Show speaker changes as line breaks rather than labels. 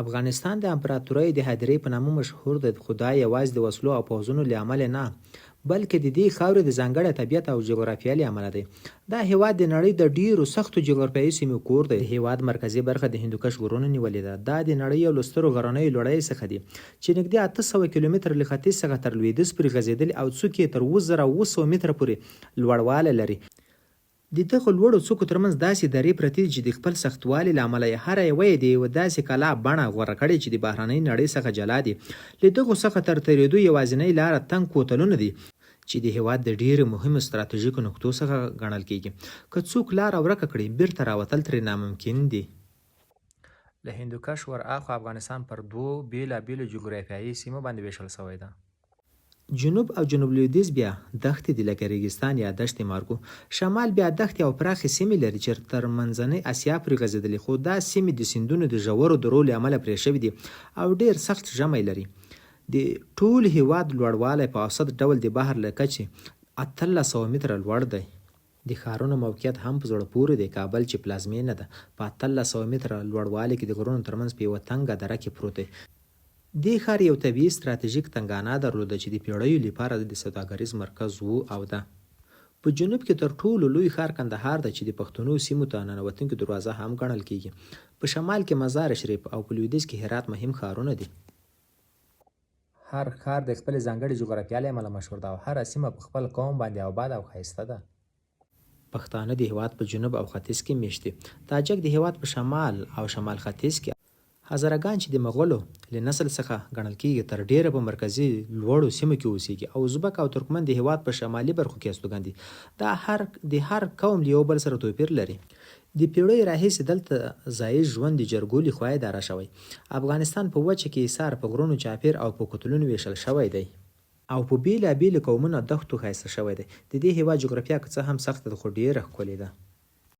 افغانستان د امپراتورۍ د هدیرې په نامه مشهور دی، خو دا یوازې د وسلو او پوځونو له امله نه، بلکې د دې خاورې د ځانګړي طبیعت او جغرافیې له امله دی. دا هېواد د نړۍ د ډېرو سختو جغرافیایي سیمو کور دی. د هېواد مرکزي برخه د هندوکش غرونو نیولې ده. دا د نړۍ یو له سترو غرنیو لوړیو څخه دي، چې نږدې 800 کیلومتره له ختیځ څخه تر لوېدیځ پورې غځېدلي او څوکې یې تر 7700 متره پورې لوړوالی لري. د دغو لوړو څوکو ترمنځ داسې درې پرتې دي چې د خپل سختوالي له امله یې هره یوه یې د یوه داسې کلا بڼه غوره کړې چې د بهرنۍ نړۍ څخه جلا دي. له دغو څخه تر تېرېدو یوازینۍ لاره تنګ کوتلونه دي، چې د هېواد د ډېرو مهمو ستراتیژیکو نقطو څخه ګڼل کېږي. که څوک لاره ورکه کړي، بېرته راوتل ترې ناممکن دي. له هندوکش ور اخوا افغانستان پر دوو بېلا بېلو جغرافیایي سیمو باندې وېشل شوی ده. جنوب او جنوب لویدیځ بیا دښتې دي لکه ریګستان یا دشت مارګو. شمال بیا دښتې او پراخې سیمې لري چې تر منځنۍ اسیا پورې غځېدلي خو دا سیمې د سیندونو د ژورو درو له امله پرې شوې دي او ډېر سخت ژمی لري. د ټول هېواد لوړوالی په اوسط ډول د بحر له کچې 1800 متره لوړ دی. د ښارونو موقعیت هم په زړه پورې دی، کابل چې پلازمېنه ده، په 1800 متره لوړوالي کې د غرونو ترمنځ په یوه تنګه دره کې پروت دی. دې ښار یو طبیعي ستراتیژیک تنګانه درلوده چې د پېړیو لپاره د سوداګریز مرکز و او ده. په جنوب کې تر ټولو لوی ښار کندهار دی چې د پښتنو سیمو ته ننوتونکې دروازه هم ګڼل کېږي. په شمال کې مزار شریف او په لویدیځ کې هرات مهم ښارونه دي. هر ښار د خپلې ځانګړې جغرافیا له امله مشهور ده او هره سیمه په خپل قوم باندې اباده او ښایسته ده. پښتانه د هېواد په جنوب او ختیځ کې مېشت دي. تاجک د هېواد په شمال او شمال ختیځ کې، هزاره ګان چې د مغولو له نسل څخه ګڼل کېږي تر ډېره په مرکزي لوړو سیمو کې اوسېږي او ازبک او ترکمن د هېواد په شمالي برخو کې استوګن دي. دا هر د هر قوم له یو بل سره توپیر لري. د پېړیو راهیسې دلته ځايي ژوند د جرګو له خوا اداره شوی. افغانستان په وچه کې ایسار، په غرونو چاپېر او په کوتلونو وېشل شوی دی. او په بېلا بېلو قومونو او دښتو ښایسته شوی دی. د دې هېواد جغرافیا که څه هم سخته ده خو ډېره ښکلې ده.